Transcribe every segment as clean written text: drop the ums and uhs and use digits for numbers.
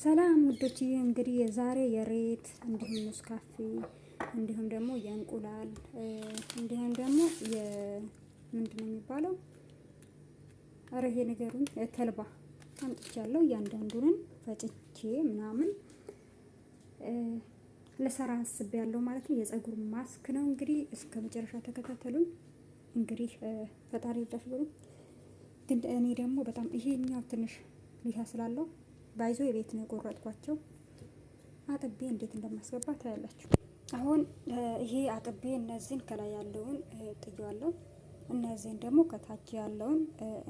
ሰላም ውዶችዬ፣ እንግዲህ የዛሬ የሬት እንዲሁም ኔስካፌ እንዲሁም ደግሞ የእንቁላል እንዲሁም ደግሞ ምንድን ነው የሚባለው? ኧረ ይሄ ነገሩን ተልባ አምጥቻለሁ። እያንዳንዱንን ፈጭቼ ምናምን ለሰራ አስቤያለሁ ማለት ነው። የፀጉር ማስክ ነው እንግዲህ እስከ መጨረሻ ተከታተሉኝ። እንግዲህ ፈጣሪ ይርዳሽ ብሎ ግን እኔ ደግሞ በጣም ይሄኛው ትንሽ ሊሻ ስላለው ባይዞ የቤት ነው የቆረጥኳቸው። አጥቤ እንዴት እንደማስገባ ታያላችሁ። አሁን ይሄ አጥቤ እነዚህን ከላይ ያለውን ጥየዋለሁ። እነዚህን ደግሞ ከታች ያለውን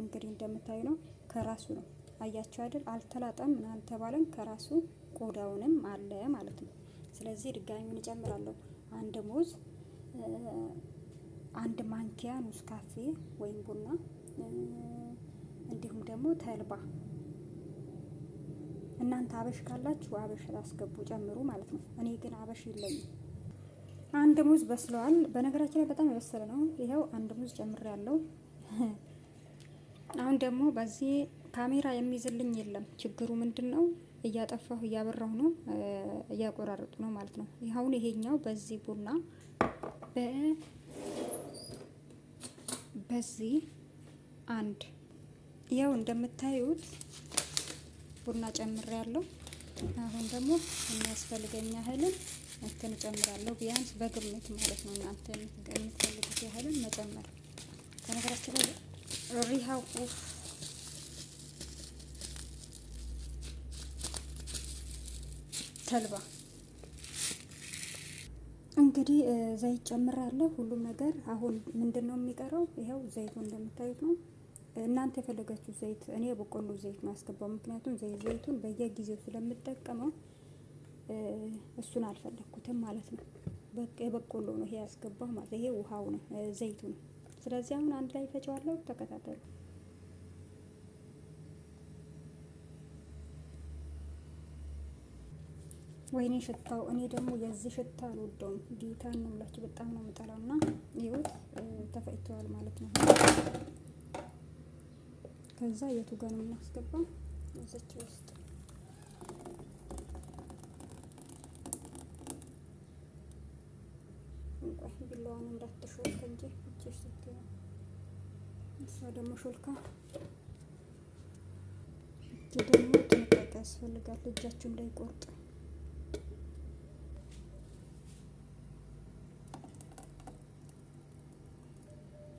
እንግዲህ እንደምታዩ ነው፣ ከራሱ ነው። አያችሁ አይደል? አልተላጠም ምን አልተባለም፣ ከራሱ ቆዳውንም አለ ማለት ነው። ስለዚህ ድጋሚውን እጨምራለሁ። አንድ ሙዝ፣ አንድ ማንኪያ ኔስካፌ ወይም ቡና፣ እንዲሁም ደግሞ ተልባ እናንተ አበሽ ካላችሁ አበሽ አስገቡ ጨምሩ ማለት ነው። እኔ ግን አበሽ የለኝም። አንድ ሙዝ በስለዋል። በነገራችን ላይ በጣም የበሰለ ነው። ይኸው አንድ ሙዝ ጨምሬያለሁ። አሁን ደግሞ በዚህ ካሜራ የሚይዝልኝ የለም። ችግሩ ምንድን ነው? እያጠፋሁ እያበራሁ ነው፣ እያቆራረጡ ነው ማለት ነው። አሁን ይሄኛው በዚህ ቡና በዚህ አንድ ያው እንደምታዩት ቡና ጨምሬያለሁ። አሁን ደግሞ የሚያስፈልገኝ ያህልን እንትን ጨምራለሁ፣ ቢያንስ በግምት ማለት ነው። እናንተ የምትፈልጉት ያህልን መጨመር። ከነገራችን ላይ ሪሃው ተልባ እንግዲህ ዘይት ጨምራለሁ። ሁሉም ነገር አሁን ምንድን ነው የሚቀረው? ይኸው ዘይቱ እንደምታዩት ነው። እናንተ የፈለጋችሁ ዘይት፣ እኔ የበቆሎ ዘይት ነው ያስገባው። ምክንያቱም ዘይቱን በየጊዜው ስለምጠቀመው እሱን አልፈለግኩትም ማለት ነው። በቃ የበቆሎ ነው ይሄ ያስገባው ማለት ይሄ ውሃው ነው ዘይቱ ነው። ስለዚህ አሁን አንድ ላይ ፈጨዋለሁ። ተከታተሉ። ወይኔ ሽታው! እኔ ደግሞ የዚህ ሽታ አልወደውም። ጌታን ነው የምላችሁ፣ በጣም ነው የምጠላው። እና ይኸው ተፈጭተዋል ማለት ነው። ከዛ የቱ ጋር ነው የምናስገባው? እዚች ውስጥ እንቆይ፣ ቢላዋን እንዳትሾልክ እንጂ እጅሽ ስትይ ነው። እሷ ደግሞ ሾልካ። እጅ ደግሞ ጥንቃቄ ያስፈልጋል፣ እጃችሁ እንዳይቆርጥ።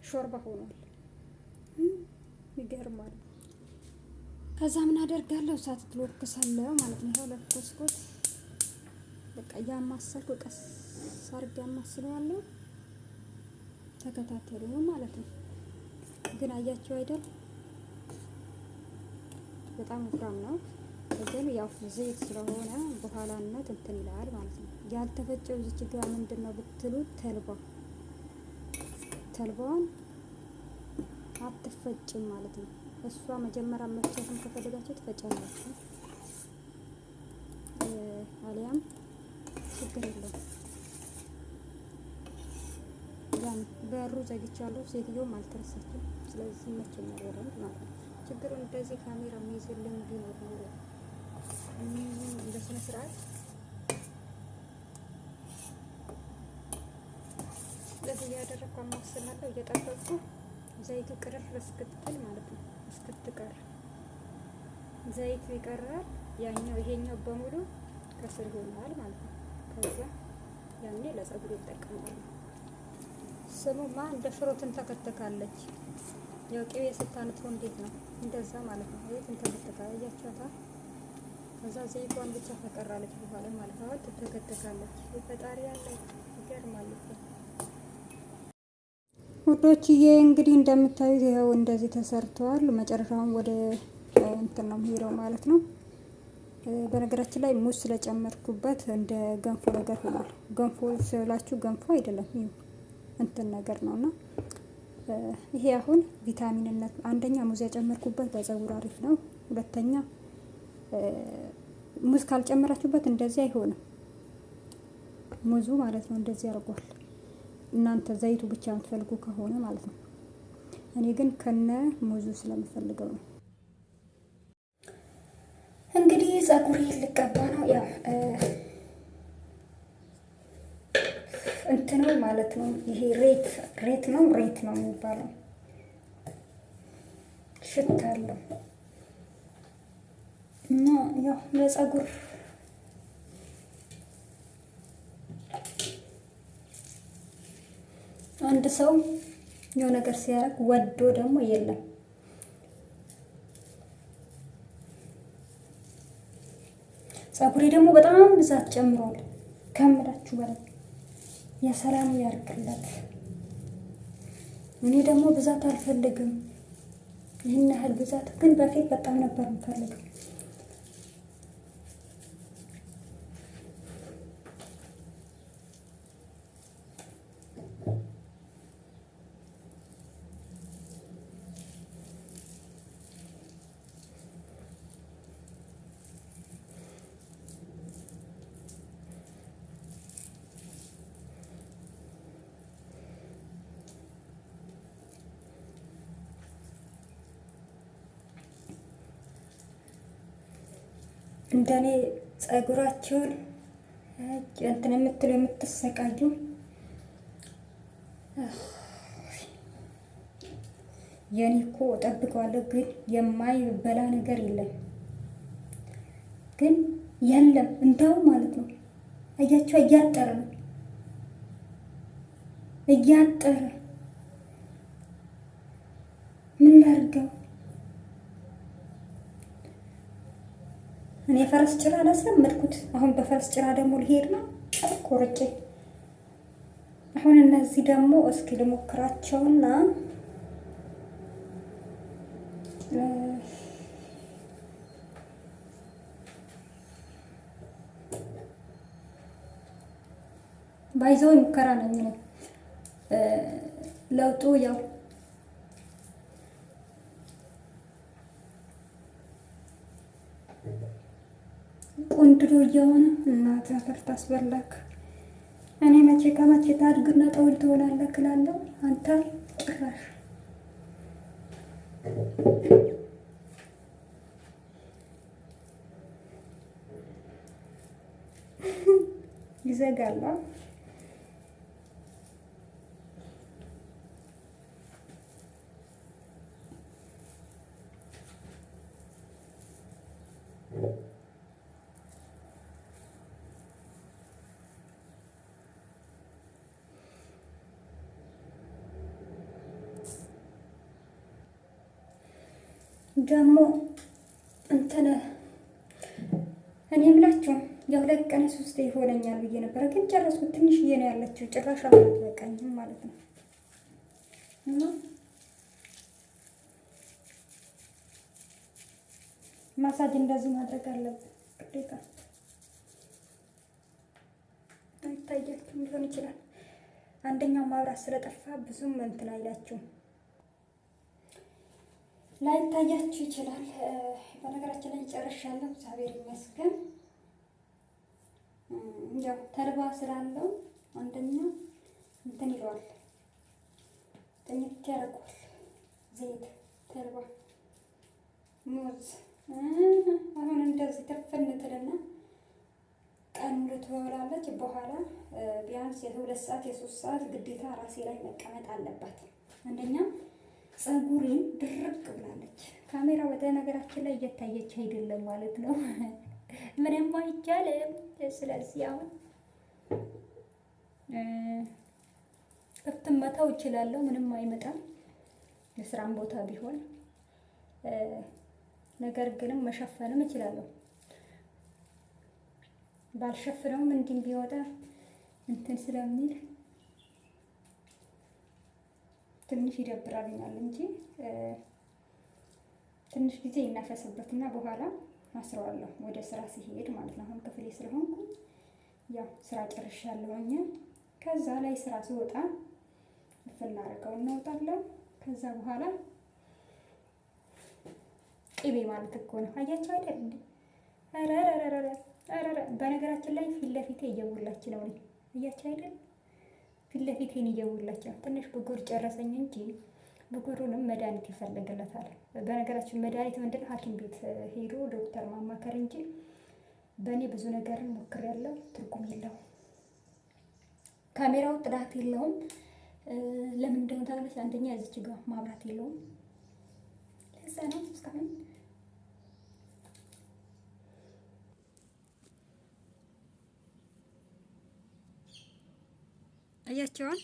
ሾርባ ሆኗል። ይገርማል። ከዛ ምን አደርጋለሁ? እሳት ትለኩሳለሁ ማለት ነው። ይኸው ለኮስኩት። በቃ እያማሰልኩ ቀስ አድርጌ አማስለዋለሁ። ተከታተሉ ማለት ነው። ግን አያችሁ አይደል? በጣም ወፍራም ነው። ግን ያው ዘይት ስለሆነ በኋላነት እንትን ይላል ማለት ነው። ያልተፈጨው እዚች ጋ ምንድን ነው ብትሉ ተልባ ተልባዋን አትፈጭም ማለት ነው። እሷ መጀመሪያ መፍጨቱን ከፈለጋችሁ ትፈጫላችሁ፣ አሊያም ችግር የለውም። ያን በሩ ዘግቻለሁ፣ ሴትዮም አልተረሳችም። ስለዚህ ይመቸኛል በደንብ ማለት ነው። ችግሩ እንደዚህ ካሜራ የሚይዝልን ቢኖር ኖሮ በስነ ስርዓት እንደዚህ እያደረግኩ አማስላለሁ እየጠበቅኩ ዘይቱ ቅርር እስክትል ማለት ነው። እስክትቀር ዘይቱ ይቀራል። ያኛው ይሄኛው በሙሉ ከስር ይሆናል ማለት ነው። ከዛ ያኔ ለፀጉር ይጠቀማሉ። ስሙማ እንደ ሽሮ ትንተከተካለች። ያው ቅቤ ስታንጥሮ እንዴት ነው እንደዛ ማለት ነው። ይሄ ትንተከተካ እያችኋታ። ከዛ ዘይቷን ብቻ ተቀራለች በኋላ ማለት ነው። ትተከተካለች። ፈጣሪ ያለ ይገርማል እኮ ውዶችዬ። እንግዲህ እንደምታዩት ይኸው እንደዚህ ተሰርተዋል። መጨረሻውን ወደ እንትን ነው የሚሄደው ማለት ነው። በነገራችን ላይ ሙዝ ስለጨመርኩበት እንደ ገንፎ ነገር ሆኗል። ገንፎ ስላችሁ ገንፎ አይደለም፣ ይኸው እንትን ነገር ነውና ይሄ አሁን ቪታሚንነት አንደኛ ሙዝ ያጨመርኩበት ለፀጉር አሪፍ ነው። ሁለተኛ ሙዝ ካልጨመራችሁበት እንደዚህ አይሆንም። ሙዙ ማለት ነው እንደዚህ ያደርጓል። እናንተ ዘይቱ ብቻ የምትፈልጉ ከሆነ ማለት ነው። እኔ ግን ከነ ሙዙ ስለምፈልገው ነው። እንግዲህ ፀጉሬ ልቀባ ነው። ያው እንትኑ ማለት ነው። ይሄ ሬት ሬት ነው ሬት ነው የሚባለው ሽታ አለው እና ያው ለፀጉር አንድ ሰው የሆነ ነገር ሲያደርግ ወዶ ደግሞ የለም። ፀጉሬ ደግሞ በጣም ብዛት ጨምሯል ከምላችሁ በላይ የሰላም ያርግለት። እኔ ደግሞ ብዛት አልፈልግም፣ ይህን ያህል ብዛት ግን በፊት በጣም ነበር የምፈልገው። እንደኔ ጸጉራቸውን እንትን የምትሉ የምትሰቃዩ የኔ እኮ እጠብቀዋለሁ፣ ግን የማይበላ ነገር የለም። ግን የለም እንደው ማለት ነው። አያቸው እያጠረ ነው እያጠረ ምን ላድርገው? እኔ የፈረስ ጭራ አላስለመድኩት። አሁን በፈረስ ጭራ ደግሞ ልሄድ ነው ቆርጬ። አሁን እነዚህ ደግሞ እስኪ ልሞክራቸውና ባይዘው ሙከራ ነኝ ነው ለውጡ ያው ቆንድዶ እየሆነ እናት አፈር ታስበላክ። እኔ መቼ ከመቼ ታድግና ጠውል ትሆናለህ እላለሁ። አንተ ጭራሽ ይዘጋላ። ደግሞ እንትን እኔ የምላችሁ የሁለት ቀን ሶስት ይሆነኛል ብዬ ነበረ፣ ግን ጨረስኩት። ትንሽዬ ነው ያለችው፣ ጭራሽ አልበቃኝም ማለት ነው። እና ማሳጅ እንደዚህ ማድረግ አለብን ግዴታ። አይታያችሁም ሊሆን ይችላል። አንደኛው ማብራት ስለጠፋ ብዙም እንትን አይላችሁም። ላይታያችሁ ይችላል። በነገራችን ላይ ጨርሻለሁ፣ እግዚአብሔር ይመስገን። ያው ተልባ ስላለው አንደኛ እንትን ይለዋል፣ ጥኝት ያደርገዋል። ዘይት፣ ተልባ፣ ሙዝ አሁን እንደዚህ ትፍን ትልና ቀን ሙሉ ትውላለች። በኋላ ቢያንስ የ2 ሰዓት የ3 ሰዓት ግዴታ ራሴ ላይ መቀመጥ አለባት። አንደኛ ፀጉሬን ድርቅ ብላለች። ካሜራ ወደ ነገራችን ላይ እየታየች አይደለም ማለት ነው። ምንም አይቻልም። ስለዚህ አሁን ክፍት መተው እችላለሁ። ምንም አይመጣም። የስራም ቦታ ቢሆን ነገር ግንም መሸፈንም እችላለሁ። ባልሸፍነውም እንዲህ ቢወጣ እንትን ስለሚል ትንሽ ይደብራልኛል እንጂ ትንሽ ጊዜ ይናፈስበትና በኋላ አስረዋለሁ ወደ ስራ ሲሄድ ማለት ነው። አሁን ክፍሌ ስለሆንኩ ያው ስራ ጨርሻለሁኝ። ከዛ ላይ ስራ ስወጣ እፍን አድርገው እናወጣለን። ከዛ በኋላ ቅቤ ማለት እኮ ነው። አያቸው አይደል እንዴ? ኧረ ኧረ በነገራችን ላይ ፊት ለፊቴ እየሞላች ነው። እኔ አያቸው አይደል? ፊት ለፊቴን እየሞላች ነው። ትንሽ ብጉር ጨረሰኝ እንጂ ብጉሩንም መድኃኒት ይፈልግለታል። በነገራችን መድኃኒት ምንድነው? ሐኪም ቤት ሄዶ ዶክተር ማማከር እንጂ በእኔ ብዙ ነገርን ሞክሬያለሁ፣ ትርጉም የለውም። ካሜራው ጥራት የለውም። ለምን እንደሆነ ታውቃለች። አንደኛ እዚች ጋር ማብራት የለውም። ለዛ ነው እስካሁን። አያቸዋል።